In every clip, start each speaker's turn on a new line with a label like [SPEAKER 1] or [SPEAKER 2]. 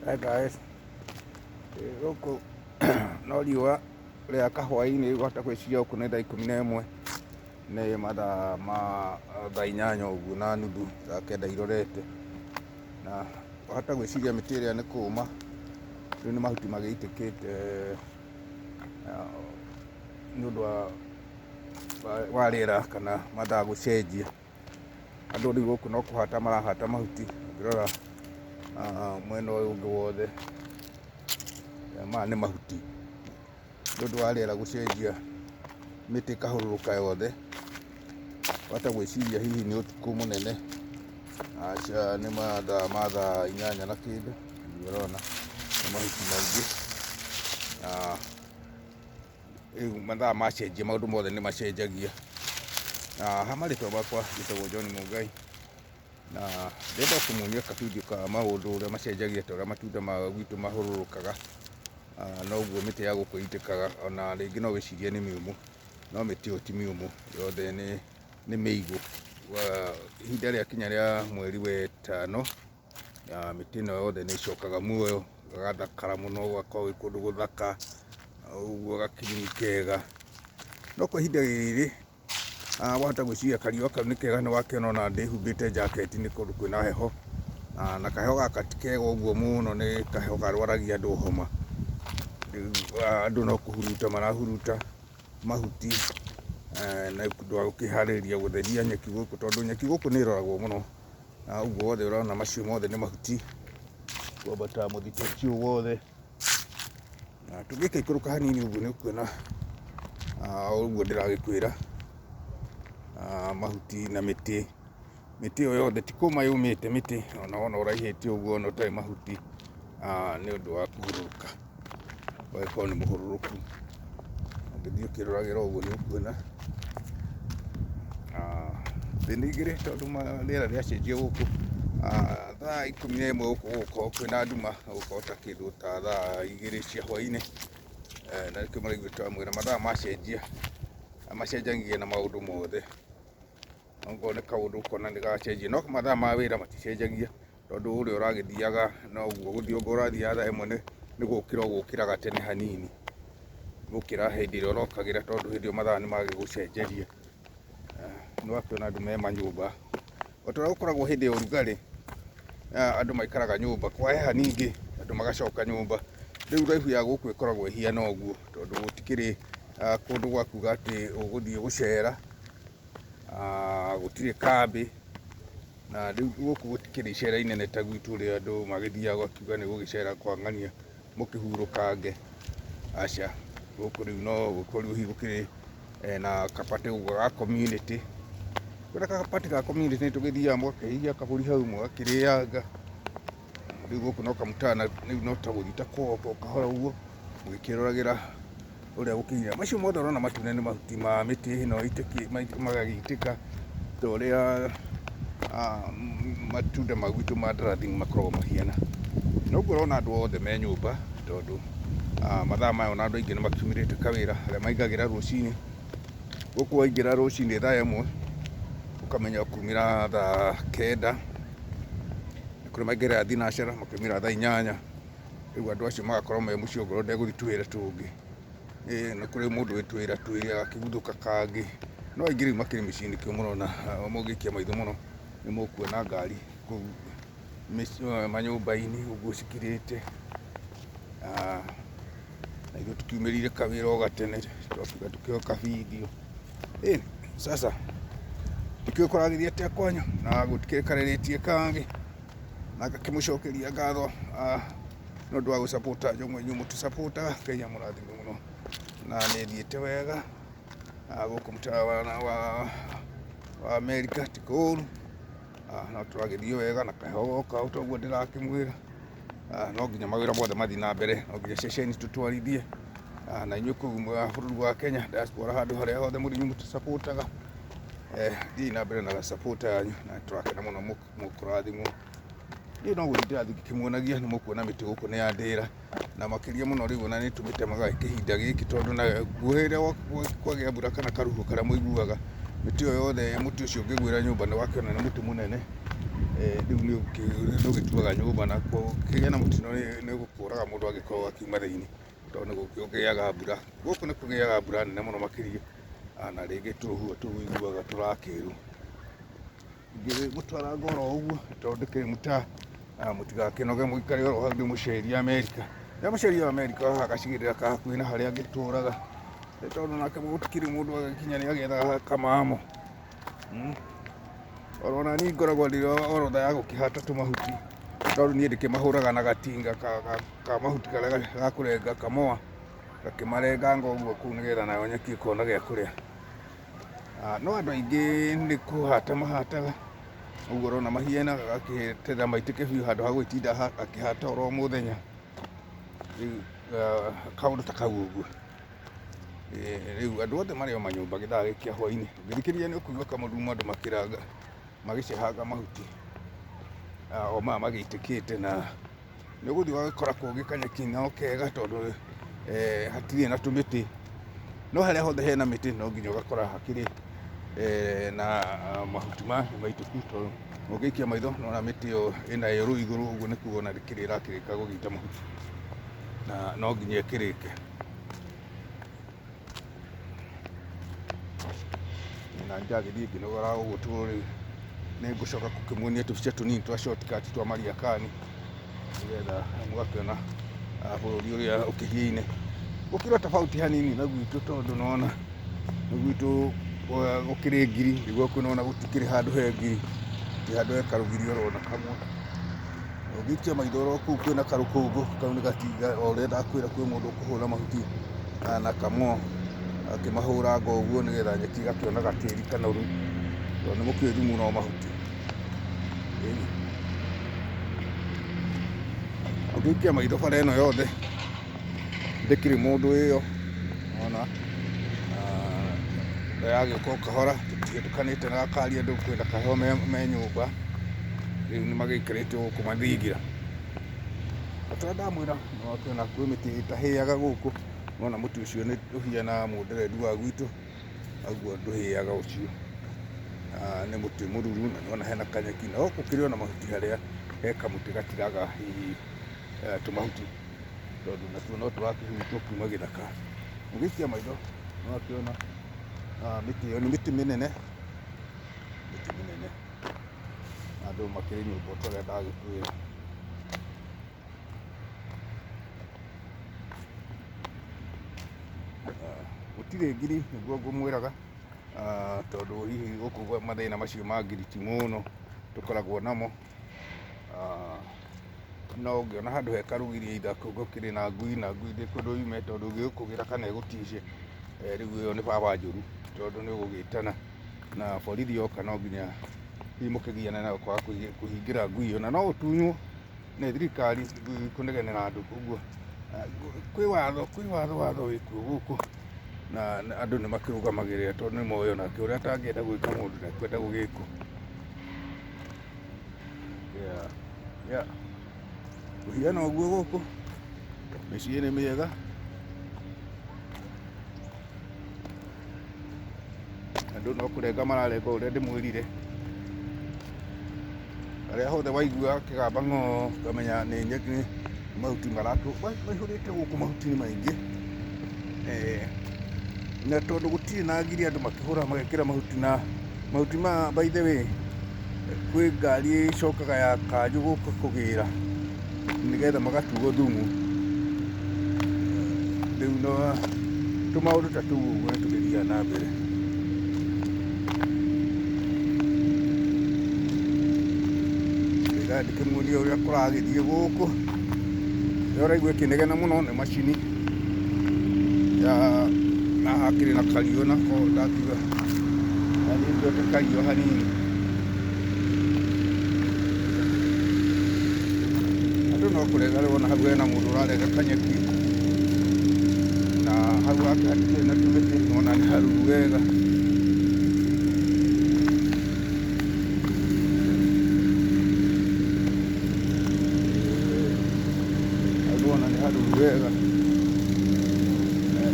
[SPEAKER 1] Hi guys, gũkũ no riũa rĩa kahwaĩ-inĩ gwata gwĩciria gũkũ nĩ thaa 11, nĩ mathaa ma thaa 8 ũguo na nuthu, thaa 9 irorete. Na wahota gwĩciria mĩtĩ ĩrĩa nĩ kũma, rĩu nĩ mahuti magĩitĩkĩte nĩ ũndũ wa rĩera kana mathaa gũcenjia. Andũ rĩu gũkũ no kũhata marahata mahuti, ũngĩrora mwena ũyũ ũngĩ wothe, maya nĩ mahuti. Nĩ ũndũ wa rĩera gũcenjia mĩtĩ ĩkahũrũrũka yothe, wahota gwĩciria hihi nĩ ũtukũ mũnene, aca nĩ mathaa ma thaa 8 na kĩndũ, nĩ ũrona nĩ mahuti maingĩ na rĩu mathaa macenjia maũndũ mothe nĩ macenjagia. Na ha marĩtwa makwa njĩtagwo John Mũngai, na ndĩrenda kũmuonia ka video ka maũndũ ũrĩa macenjagia ta ũrĩa matunda ma gwitũ mahũrũrũkaga, noguo mĩtĩ ya gũkũ ĩitĩkaga, ona rĩngĩ no wĩcirie nĩ mĩũmũ, no mĩtĩ ĩyo ti mĩũmũ, yothe nĩ mĩigũ. Ihinda rĩakinya rĩa mweri wetano, mĩtĩ ĩno yothe nĩ ĩcokaga muoyo, gũgathakara mũno, gũgakorwo gwĩ kũndũ gũthaka, ũguo gakiriri kega. No kwa ihinda rĩrĩ wahota gwĩciria kariũa kau nĩ kega, nĩ wakĩona ona ndĩhumbĩte njaketi nĩ kũndũ kwĩna heho, na kaheho gaka ti kega ũguo mũno, nĩ kaheho karwaragia andũ homa. Rĩu andũ no kũhuruta marahuruta mahuti na ũndũ wa gũkĩharĩria gũtheria nyeki gũkũ, tondũ nyeki gũkũ nĩ ĩroragwo mũno. Na ũguo wothe ũrona macio mothe nĩ mahuti, kwambata mũtitũ ũcio wothe. Na tũngĩkaikũrũka hanini ũguo nĩ ũkuona ũguo ndĩragĩkwĩra, mahuti na mĩtĩ. Mĩtĩ ĩyo yothe ti kũma yũmĩte mĩtĩ, ona wona ũraihĩte ũguo ona ũtarĩ mahuti, nĩ ũndũ wa kũhurũka. Ũgagĩkorwo nĩ mũhũrũrũku. Ũngĩthiĩ ũkĩroragĩra ũguo nĩ ũkuona. Thĩ nĩ igĩrĩ tondũ rĩera rĩacenjia gũkũ, thaa 11 gũkũ gũgũkorwo kwĩna nduma, gũgũkorwo ta kĩndũ ta thaa 2 cia hwainĩ. Na nĩkĩo mũraigua tũramwĩra mathaa macenjia, macenjagia na maũndũ mothe. Okorwo nĩ kaũndũ ũkona nĩ gacenjia, no mathaa ma wĩra maticenjagia, tondũ ũrĩa ũragĩthiaga noguo gũthiĩ, okorwo ũrathiaga thaa 1 nĩ gũkĩra ũgũkĩraga tene hanini, gũkĩra hĩndĩ ĩrĩa ũrokagĩra, tondũ hĩndĩ ĩyo mathaa nĩ magĩgũcenjeria. Nĩ wakĩona andũ me manyũmba, o ta ũrĩa gũkoragwo hĩndĩ ya ũrugarĩ, andũ maikaraga nyũmba, kwaheha ningĩ andũ magacoka nyũmba. Rĩu life ya gũkũ ĩkoragwo ĩhiana ũguo, tondũ gũtikĩrĩ kũndũ gwa kuga atĩ ũgũthiĩ gũcera, gũtirĩ kambĩ, na rĩu gũkũ gũtikĩrĩ icera inene ta gwitũ ũrĩa andũ magĩthiaga ũgakiuga nĩ gũgĩcera kwa ng'ania mũkĩhurũkange, aca, gũkũ rĩu no gũkorirwo hihi gũkĩrĩ na kabatĩ ũguo ga community, kwĩna kabatĩ ga community nĩ tũgĩthiaga mũgakĩhiha kabũri hau mũgakĩrĩanga, rĩu gũkũ no kamũtana rĩu no ta gũthiĩ ta kwoko kahora ũguo mũgĩkĩroragĩra ũrĩa gũkĩhana. Macio mothe ũrona matune nĩ mahuti ma mĩtĩ ĩno magagĩitĩka ta ũrĩa matunda ma gwitũ ma ndarathini makoragwo mahiana. Noguo ũrona andũ othe me nyũmba tondũ mathaa maya ona andũ aingĩ nĩ makiumĩrĩte kawĩra, arĩa maingagĩra rũcinĩ. Gũkũ waingĩra rũcinĩ thaa 1 ũkamenya ũkumĩra thaa 9, nĩ kũrĩ maingĩraga thinacara makaumĩra thaa 8. Rĩu andũ acio magakorwo me mũciĩ ongorwo ndegũthiĩ tũwĩra tũngĩ. Nĩ kũrĩ mũndũ wĩ tũwĩra twĩrĩ agakĩguthũka kangĩ. No aingĩ rĩu makĩrĩ mĩciĩ nĩkĩo mũrona mũngĩikia maitho mũno nĩ mũkuona ngari kũu manyũmba-inĩ ũguo cikirĩte. Na ithuĩ tũkiumĩrire kawĩra o gatene twakiuga tũkĩoe ka video. Sasa ndikĩũĩ kũragĩthiĩ atĩa kwanyu na gũtikĩrĩ karĩrĩtie kangĩ. Na ngakĩmũcokeria ngatho nĩ ũndũ wa gũ support njũng'wa inyuĩ mũtũ support aga, Ngai amũrathime mũno. Na nĩ thiĩte wega gũkũ mũtaa wa Amerika ti kũũru, no tũragĩthiĩ wega na kaheho goka o ta ũguo ndĩrakĩmwĩra. No nginya mawĩra mothe mathiĩ na mbere, no nginya ceceni tũtwarithie, na inyuĩ kũu bũrũri wa Kenya, diaspora handũ harĩa hothe mũrĩ inyuĩ mũtũ support aga, thiĩi na mbere na support yanyu na nĩtũrakena mũno. Mũkũrathimwo. Niĩ no gũthiĩ ndĩrathiĩ ngĩkĩmuonagia, nĩ mũkuona mĩtĩ gũkũ nĩ ya ndĩra, na makĩria mũno rĩu ona nĩ tũmĩtemaga kĩhinda gĩkĩ tondũ naguo rĩrĩa kwagĩa mbura kana karũhuho karĩa mũiguaga, mĩtĩ ĩyo yothe mũtĩ ũcio ũngĩgwĩra nyũmba nĩ wakĩona nĩ mũtĩ mũnene, Rĩu nĩ ũgĩtuaga nyũmba na kũgĩa na mũtino nĩ ũgũkũraga mũndũ angĩkorwo akiuma thĩinĩ, tondũ nĩ gũkĩgĩaga mbura. Gũkũ nĩ kũgĩaga mbura nene mũno makĩria, na rĩngĩ tũrũhuho tũu ũiguaga tũrakĩrwo. Ngĩgũtwara ngoro ũguo tondũ ndĩkĩrĩ mũtaa, mũtigakĩnoge mũikare oro hau ndĩmũcerie Amerika. Ndĩmũcerie Amerika haha gacigĩrĩra ka hakuhĩ na harĩa ngĩtũraga, nĩ tondũ nake gũtikĩrĩ mũndũ agĩkinya nĩ agĩethaga kamamo. Oro na niĩ ngoragwo ndĩ orodha ya gũkĩhata tũmahuti, tondũ niĩ ndĩkĩmahũraga na gatinga ka mahuti karĩa ga kũrenga kamoa, gakĩmarenganga ũguo kũu nĩgetha nayo nyeki ĩkona gĩa kũrĩa. No andũ aingĩ nĩ kũhata mahataga, ũguo ũrona mahiana agakĩeterera maitĩke biũ handũ ha gũgĩtinda akĩhata oro mũthenya. Rĩu kaũndũ ta kau ũguo. Rĩu andũ othe marĩ o manyũmba gĩthaa gĩkĩ kĩa hwainĩ. Ũngĩthikĩrĩria nĩ ũkũigua kamũrurumo andũ makĩranga, magĩcehanga mahuti o maya magĩitĩkĩte na nĩ ũgũthiĩ ũgagĩkora kũngĩ kanyeki no kega tondũ hatirĩ na tũmĩtĩ. No harĩa hothe hena mĩtĩ no nginya ũgakora hakĩrĩ na mahuti maitĩku tondũ ũngĩikia maitho nĩ wona mĩtĩ ĩyo ĩna ĩrũ igũrũ ũguo nĩ kuga ona ndĩkĩrĩ ĩrakĩrĩka gũgĩita mahuti na no nginya ĩkĩrĩke. Na ndagĩthiĩ ngĩnogoraga ũguo tondũ rĩu nĩ ngũcoka gũkĩmuonia tũbica tũnini twa shortcut twa Mariakani nĩgetha mũgakĩona bũrũri ũrĩa ũkĩhiaine. Gũkĩrĩ o tofauti hanini na gwitũ tondũ nĩwona gwitũ gũkĩrĩ ngiri, rĩu gũkũ nĩwona gũtikĩrĩ handũ he ngiri, gũtirĩ handũ he karũgiri oro na kamwe. Ũngĩikia maitho oro kũu kwĩna karũkũngũ, kau nĩ gatinga o ũrĩa ndakwĩra kwĩ mũndũ ũkũhũra mahuti na kamoa, akĩmahũranga ũguo nĩgetha nyeki ĩgakĩona gatĩri kanoru, tondũ nĩ mũkĩũĩ thumu no mahuti. Ĩni. Ũngĩikia maitho bara ĩno yothe, ndĩkĩrĩ mũndũ ĩyo, ona yagĩũka o kahora, tũtihetũkanĩte na gakari andũ kwĩna kaheho me nyũmba, rĩu nĩ magĩikarĩte gũkũ mathingira. O ta ũrĩa ndamwĩra, nĩ wakĩona kwĩ mĩtĩ ĩtahĩaga gũkũ, nĩwona mũtĩ ũcio nĩ ũhiana mũnderendi wa gwitũ, ũguo ndũhĩaga ũcio. Nĩ mũtĩ mũruru na nĩwona hena kanyeki, no gũkĩrĩ ona mahuti harĩa he kamũtĩ gatiraga hihi tũmahuti, tondũ natuo no tũrakĩhurutwo kuma gĩthaka. Ũngĩikia maitho nĩ wakĩona mĩtĩ ĩyo nĩ mĩtĩ mĩnene, mĩtĩ mĩnene, na andũ makĩrĩ nyũmba ta ũrĩa ndagĩkwĩra. Gũtirĩ ngiri nĩguo ngũmwĩraga, tondũ hihi gũkũ mathĩna macio ma ngiri ti mũno tũkoragwo namo. No ũngĩona handũ he karũgiri either gũkĩrĩ na ngui na ngui ndĩkwendwo yume tondũ ĩngĩgũkũgĩra kana ĩgũticie, rĩu ĩyo nĩ baba njũru tondũ nĩ ũgũgĩtana na borithi yoka no nginya hihi mũkĩgiane nayo kwaga kũhingĩra ngui ĩyo, na no ũtunywo nĩ thirikari ngui kũnegenera andũ. Ũguo kwĩ watho, kwĩ watho, watho wĩkuo gũkũ na andũ nĩ makĩrũgamagĩrĩra tondũ nĩ moĩ onake ũrĩa atangĩenda gwĩka mũndũ ndekwenda gũgĩkwo. Yeah. Kũhiana ũguo gũkũ mĩciĩ nĩ mĩega. Andũ no kũrenga mararenga ũrĩa ndĩmwĩrire. Harĩa hothe waigua kĩgamba ng'oo ũkamenya nĩ nyeki, nĩ mahuti maratũ maihũrĩte gũkũ, mahuti nĩ maingĩ. Na tondũ gũtirĩ na ngiri andũ makĩhũra magekĩra mahuti, na mahuti maya by the way kwĩ ngari ĩcokaga ya kanjũ gũka kũgĩra nĩgetha magatuo thumu. Rĩu no tũmaũndũ ta tũu ũguo nĩ tũgĩthiaga na mbere. Ndĩra ndĩkĩmuonie ũrĩa kũragĩthiĩ gũkũ. Nĩ ũraigua ĩkĩnegena mũno nĩ macini ya na hakĩrĩ na kariũ nako ndakiuga na niĩ njote kariũ hanini. Andũ no kũrega rĩu ona hau hena mũndũ ũrarega kanyeki na hau hake hatikĩrĩ na tũmĩtĩ nĩwona nĩ haruru wega. Hau nĩwona nĩ haruru wega.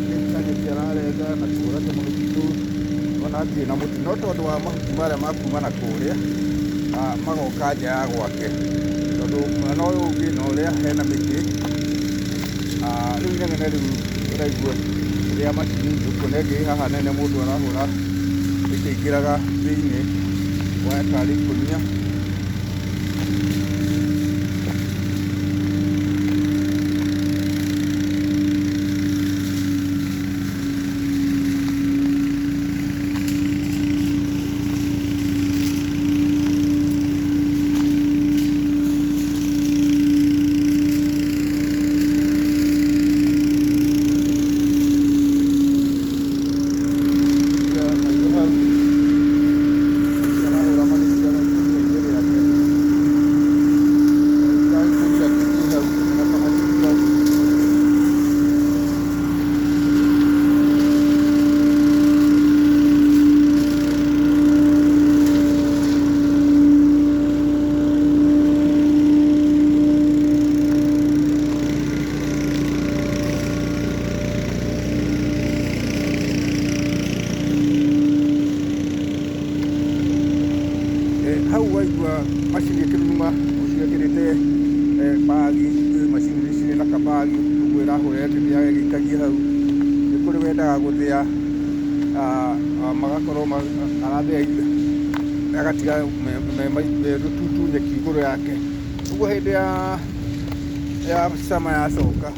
[SPEAKER 1] Nĩ kanyeki ararenga na kũhũra tũmahuti tũu, nĩwona hatirĩ na mũtĩ, no tondũ wa mahuti marĩa ma kuma na kũrĩa Magoka nja ya gwake tondũ mwena ũyũ ũngĩ na ũrĩa hena mĩtĩ. Rĩu inegene rĩu ũraigua rĩa macini, ũkuona ĩngĩ ĩ haha nene mũndũ arahũra ĩkĩingĩraga thĩinĩ wa tarĩ ikũnia. Hau arahũra magĩtiraga ikũnia-inĩ rĩake. Gĩkũnia kĩngĩ hau na kamacini kau. Hau waigua macini ĩkĩruruma, ũcio ekĩrĩte bagi, macini cirĩ na kabagi, ũguo ĩrahũra ĩkĩthiaga ĩgĩikagia hau. Nĩ kũrĩ wendaga gũthĩa, magakorwo arathĩa agatiga me rũtutu nyeki igũrũ yake. Ũguo hĩndĩ ya summer yacoka,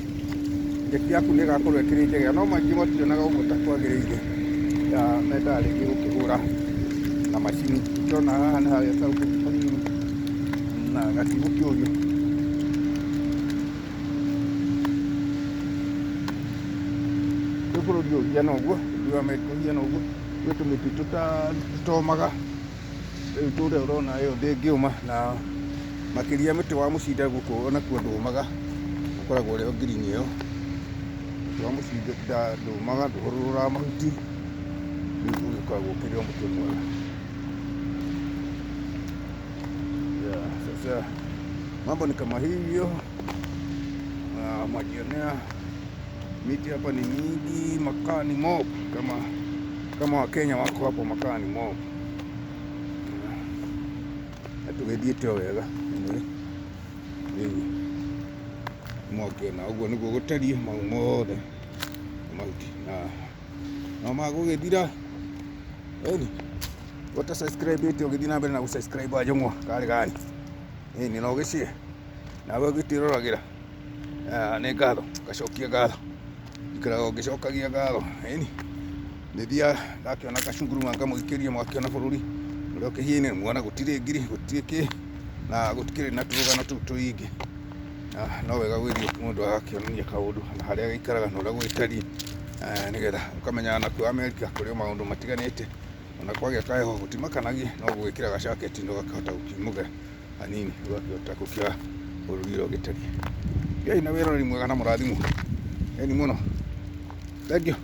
[SPEAKER 1] nyeki yaku nĩ ĩgakorwo ĩkĩrĩ njega, no maingĩ mationaga ũguo ta kwagĩrĩire, mendaga rĩngĩ gũkĩhũra na macini. Ũkĩona haha nĩ harĩa hanini na gatigũkĩũrio. Rĩu bũrũri ũyũ ũhiana ũguo, bũrũri wa Amerika ũhiana ũguo, gwĩ tũmĩtĩ tũtomaga, rĩu tũrĩa ũrona ĩyo ndĩngĩũma, na makĩria mũtĩ wa mũcinda gũkũ onakuo ndũmaga, ũkoragwo ũrĩ o green ĩyo. Mũtĩ wa mũcinda ndũmaga, ndũhũrũraga mahuti, rĩu ũgĩkoragwo ũkĩrĩ o mũtĩ mwega. Yeah, sasa mambo ni kama hivyo. Mwajionea miti hapa ni mingi, makaa ni mob, kama Wakenya wako hapo, makaa ni mob. Na tũgĩthiĩte o wega. Anyway, rĩu mwakĩona ũguo nĩguo gũtariĩ, mau mothe nĩ mahuti na no magũgĩthira. Ĩni ũta subscribe ĩte, ũgĩthiĩ na mbere na gũ-subscribe Njũng'wa karĩ gani, ĩni no ũgĩcie nawe ũgĩtwĩroragĩra. Nĩ ngatho, ngacokia ngatho, njikaraga ũngĩcokagia ngatho. Ĩni nĩ thiaga ndakĩona gacunguruma ngamũikĩria, mwakĩona bũrũri ũrĩa ũkĩhiene, muona gũtirĩ ngiri, gũtirĩ kĩ, na gũtikĩrĩ na tũrũgano tũu tũingĩ. No wega gwĩthiĩ mũndũ agakĩonania kaũndũ na harĩa gĩikaraga na ũrĩa gũgĩtariĩ, nĩgetha ũkamenya nakuo Amerika kũrĩ o maũndũ matiganĩte. Ona kwagĩa kaheho gũtimakanagia, no gũgĩkĩra gacaketi na ũgakĩhota gũkiumũka hanini, ũgakĩhota gũkĩoya bũrũri ũrĩa ũgĩtariĩ. Ngai na wĩroreri mwega na mũrathimwo eni mũno. Thank you.